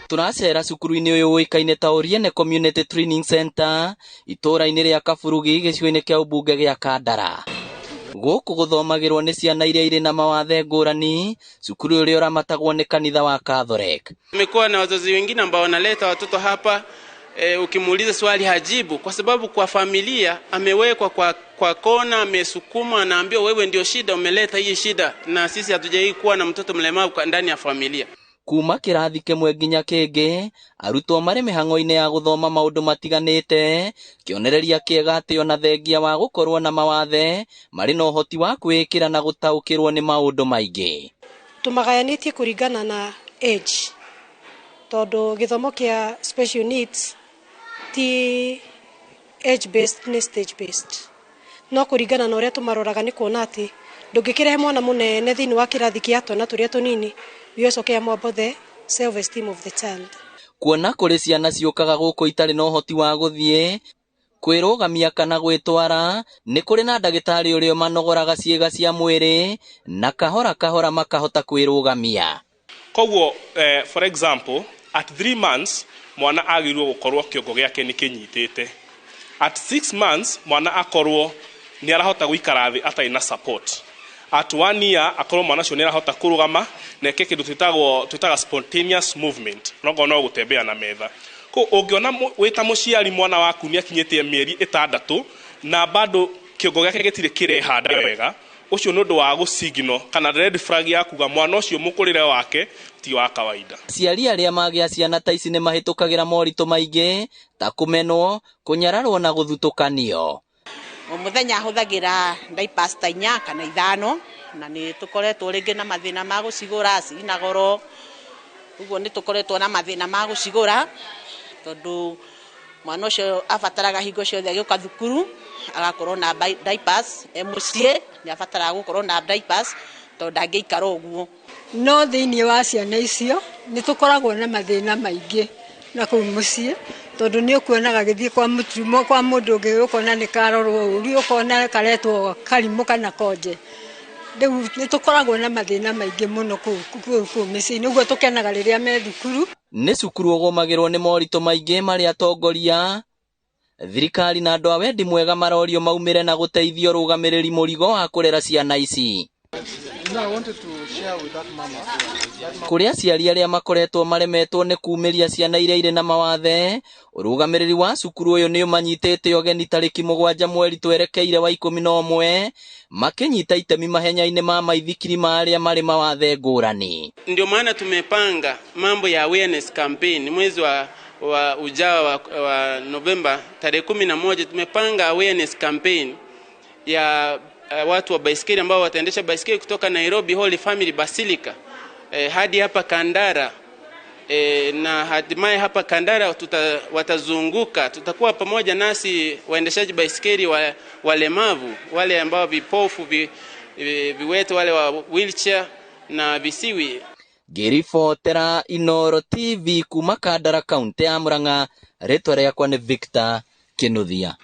Tũracera cukuru-inĩ ũyũ ũĩkaine ta Oriene Community Training Center itũũra-inĩ rĩa Kaburugi gĩcigo-inĩ kĩa ũmbunge gĩa Kandara. Gũkũ gũthomagĩrwo nĩ ciana iria irĩ na mawathe ngũrani, cukuru ũrĩa ũramatagwo nĩ kanitha wa Catholic. Tumekuwa na wazazi wengine ambao wanaleta watoto hapa ukimuuliza swali hajibu, kwa sababu kwa familia amewekwa kwa kona, amesukumwa, anaambiwa wewe ndio shida, umeleta hii shida, na sisi hatujawahi kuwa na mtoto mlemavu ndani ya familia. Kuma kĩrathi kĩmwe nginya kĩngĩ, arutwo marĩ mĩhang'o-inĩ ya gũthoma maũndũ matiganĩte, kĩonereria kĩega atĩ ona thengia wa gũkorwo na mawathe, marĩ na ũhoti wa kwĩĩkĩra na gũtaũkĩrwo nĩ maũndũ maingĩ. Tũmagayanĩtie kũringana na age, tondũ gĩthomo kĩa special needs ti age based, nĩ stage based. No kũringana na ũrĩa tũmaroraga nĩ kuona atĩ ndũngĩkĩrehe mwana mũnene thĩinĩ wa kĩrathi kĩa twana tũrĩa tũnini. We also care more about the self esteem of the child. Kuona kũrĩ ciana ciũkaga gũkũ itarĩ na ũhoti wa gũthiĩ, kwĩrũgamia kana gwĩtwara, nĩ kũrĩ na ndagĩtarĩ ũrĩa ũmanogoraga ciĩga cia mwĩrĩ na kahora kahora makahota kwĩrũgamia. Koguo for example, at 3 months mwana agĩrĩirwo gũkorwo kĩongo gĩake nĩ kĩnyitĩte. At 6 months mwana akorwo nĩ arahota gũikara thĩ atarĩ na support. At 1 year akorwo mwana ũcio nĩ arahota kũrũgama na eke kĩndũ twĩtaga spontaneous movement, nokorwo no gũtembea na metha. Ko ũngĩona wĩ ta mũciari mwana waku nĩ akinyĩtie mĩeri 6 na bado kĩongo gĩake gĩtirĩ kĩrehanda wega, ũcio nĩ ũndũ wa gũsignal kana red flag ya kuga mwana ũcio mũkũrĩre wake ti wa kawaida. Aciari arĩa magĩa ciana ta ici nĩ mahĩtũkagĩra moritũ maingĩ ta kũmenwo, kũnyararwo na gũthutũkanio. O mũthenya hũthagĩra diapers ta 4 kana 5, na nĩ tũkoretwo rĩngĩ na mathĩna ma gũcigũra, cina goro. Ũguo nĩ tũkoretwo na mathĩna ma gũcigũra tondũ mwana ũcio abataraga hingo ciothe agĩũka thukuru agakorwo na diapers, e mũciĩ nĩ abataraga gũkorwo na diapers tondũ ndangĩikara ũguo. No thĩinĩ wa ciana icio nĩ tũkoragwo na mathĩna maingĩ na kũu mũciĩ, tondũ nĩ ũkuonaga gĩthiĩ kwa mũtumo, kwa mũndũ ũngĩ ũkona nĩ karorwo ũru, ũkona karetwo karimũ kana konje. Rĩu nĩ tũkoragwo na mathĩna maingĩ mũno kũu mĩciĩ-inĩ, ũguo tũkenaga rĩrĩa me thukuru. Nĩ cukuru ũgũmagĩrwo nĩ moritũ maingĩ marĩa atongoria, thirikari na andũ a wendi mwega marorio maumĩre na gũteithia ũrũgamĩrĩri mũrigo wa kũrera ciana ici. Kũrĩ aciari arĩa makoretwo maremetwo nĩ kumĩria ciana iria irĩ na mawathe, ũrũgamĩrĩri wa cukuru ũyũ nĩ ũmanyitĩte ũgeni tarĩki 7 mweri twerekeire wa 11, makĩnyita itemi mahenya-inĩ ma maithikiri ma arĩa marĩ mawathe ngũrani. Ndio maana tumepanga mambo ya awareness campaign mwezi wa ujao wa Novemba tarehe 11. Tumepanga awareness campaign ya watu wa baiskeli ambao wataendesha baiskeli kutoka Nairobi Holy Family Basilica hadi hapa Kandara, na hatimaye hapa Kandara watazunguka. Tutakuwa pamoja nasi waendeshaji baiskeli walemavu, wale ambao vipofu, viwete, wale wa wheelchair na visiwi. Ngĩribotera Inooro TV kuma Kandara, kaunti ya Murang'a, rĩtwa rĩakwa nĩ Victor Kinuthia.